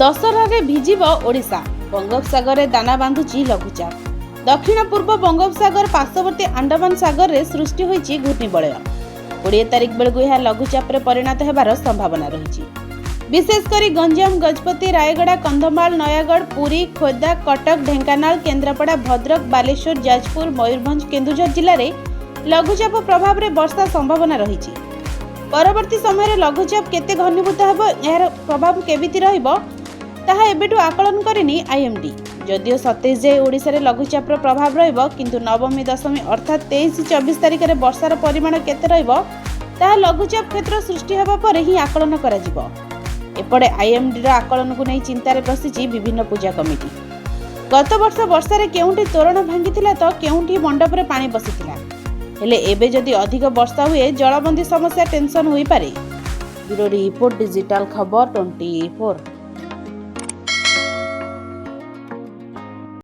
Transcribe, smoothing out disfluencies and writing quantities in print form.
ଦଶହରାରେ ଭିଜିବ ଓଡ଼ିଶା। ବଙ୍ଗୋପସାଗରରେ ଦାନା ବାନ୍ଧୁଛି ଲଘୁଚାପ। ଦକ୍ଷିଣ ପୂର୍ବ ବଙ୍ଗୋପସାଗର ପାର୍ଶ୍ୱବର୍ତ୍ତୀ ଆଣ୍ଡାମାନ ସାଗରରେ ସୃଷ୍ଟି ହୋଇଛି ଘୂର୍ଣ୍ଣିବଳୟ। 20 ତାରିଖ ବେଳକୁ ଏହା ଲଘୁଚାପରେ ପରିଣତ ହେବାର ସମ୍ଭାବନା ରହିଛି। ବିଶେଷ କରି ଗଞ୍ଜାମ, ଗଜପତି, ରାୟଗଡ଼ା, କନ୍ଧମାଳ, ନୟାଗଡ଼, ପୁରୀ, ଖୋର୍ଦ୍ଧା, କଟକ, ଢେଙ୍କାନାଳ, କେନ୍ଦ୍ରାପଡ଼ା, ଭଦ୍ରକ, ବାଲେଶ୍ୱର, ଯାଜପୁର, ମୟୂରଭଞ୍ଜ, କେନ୍ଦୁଝର ଜିଲ୍ଲାରେ ଲଘୁଚାପ ପ୍ରଭାବରେ ବର୍ଷା ସମ୍ଭାବନା ରହିଛି। ପରବର୍ତ୍ତୀ ସମୟରେ ଲଘୁଚାପ କେତେ ଘନୀଭୂତ ହେବ, ଏହାର ପ୍ରଭାବ କେମିତି ରହିବ, ତାହା ଏବେଠୁ ଆକଳନ କରିନି ଆଇଏମ୍ଡି। ଯଦିଓ 27 ଯାଏ ଓଡ଼ିଶାରେ ଲଘୁଚାପର ପ୍ରଭାବ ରହିବ, କିନ୍ତୁ ନବମୀ, ଦଶମୀ ଅର୍ଥାତ୍ 23, 24 ତାରିଖରେ ବର୍ଷାର ପରିମାଣ କେତେ ରହିବ, ତାହା ଲଘୁଚାପ କ୍ଷେତ୍ର ସୃଷ୍ଟି ହେବା ପରେ ହିଁ ଆକଳନ କରାଯିବ। ଏପଟେ ଆଇଏମ୍ଡିର ଆକଳନକୁ ନେଇ ଚିନ୍ତାରେ ବସିଛି ବିଭିନ୍ନ ପୂଜା କମିଟି। ଗତ ବର୍ଷ ବର୍ଷାରେ କେଉଁଠି ତୋରଣ ଭାଙ୍ଗିଥିଲା ତ କେଉଁଠି ମଣ୍ଡପରେ ପାଣି ବସିଥିଲା। ହେଲେ ଏବେ ଯଦି ଅଧିକ ବର୍ଷା ହୁଏ, ଜଳବନ୍ଦୀ ସମସ୍ୟା ଟେନସନ୍ ହୋଇପାରେ। ବ୍ୟୁରୋ ରିପୋର୍ଟ, ଡିଜିଟାଲ ଖବର 24।